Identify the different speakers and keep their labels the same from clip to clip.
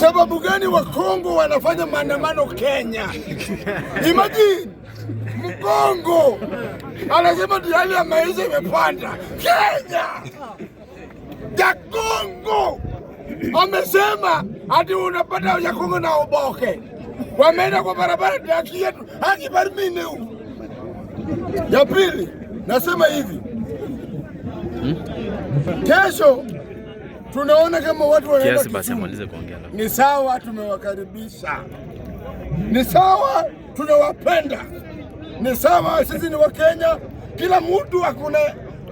Speaker 1: Sababu gani Wakongo wanafanya maandamano Kenya? Imagine Mkongo anasema ndio hali ya maisha imepanda Kenya. Jakongo amesema ati unapata Jakongo na Oboke wameenda kwa barabara, ndio haki yetu, haki barimine. Ya pili nasema hivi, kesho tunaona kama watu wanaenda
Speaker 2: Kiasi basi
Speaker 1: Kisumu.
Speaker 2: Amalize kuongea alafu.
Speaker 1: Ni sawa, tumewakaribisha, ni sawa, tunawapenda, ni sawa, sisi ni Wakenya, kila mtu akuna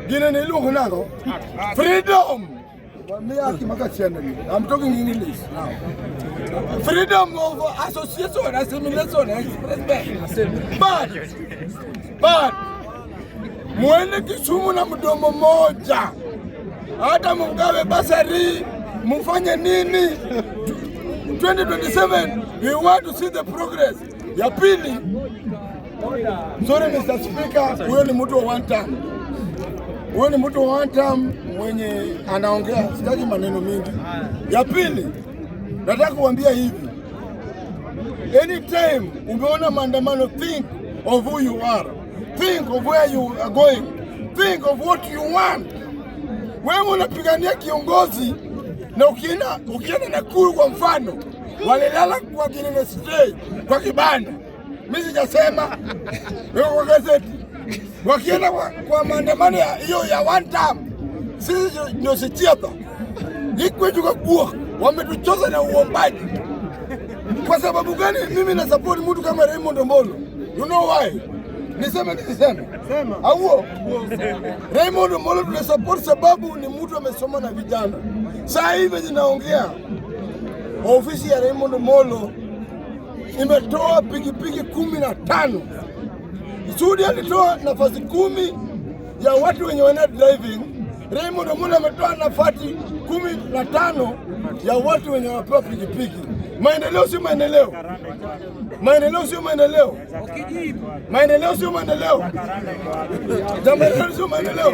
Speaker 1: gine nilungunako freedom. I'm talking English now. Freedom of association, assimilation, express. But muende Kisumu na mdomo moja, hata mugawe bursary, mufanye nini? 2027 we want to see the progress. Ya pili, sorry Mr. Speaker, huyo ni mtu wa one term. Huyo ni mtu wa one term mwenye anaongea, sitaki maneno mingi. Ya pili, nataka kuambia hivi, anytime umeona maandamano, think of who you are, think of where you are going, think of what you want. Wewe unapigania kiongozi na ukienda Nakuru kwa mfano, walilala kwa Kinene Stay kwa kibanda. Mimi sijasema, wewe kwa gazeti. Wakienda kwa maandamano ya hiyo ya one term, sisi ndio sichiata ikwetu kwa wametuchoza na uombaji. Kwa sababu gani mimi na support mtu kama Raymond Omolo? You know why? Niseme nisiseme?
Speaker 3: Sema.
Speaker 1: Auo. Raymond Omolo tuna support sababu ni mtu amesoma na vijana. Saa hivi zinaongea, ofisi ya Raymond Omolo imetoa pikipiki 15. Sudi alitoa nafasi 10 ya watu wenye wana driving. Raymond Omolo ametoa nafasi 15 ya watu wenye wanapewa pikipiki. Maendeleo sio maendeleo? Maendeleo sio maendeleo? Maendeleo sio maendeleo? Maendeleo sio maendeleo?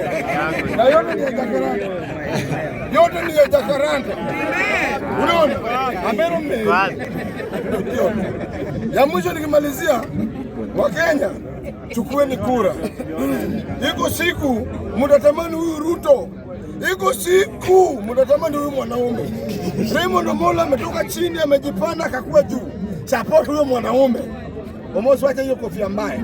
Speaker 1: Na yote ni ya Jacaranda, yote ni ya Jacaranda. Unaona? Amero mme ya mwisho nikimalizia, Wakenya chukueni kura. Iko siku mtatamani huyu Ruto, iko siku mtatamani huyu mwanaume. Raymond Omolo ametoka chini, amejipanda akakuwa juu. Support huyo mwanaume. Omosi, wacha hiyo kofia mbaya.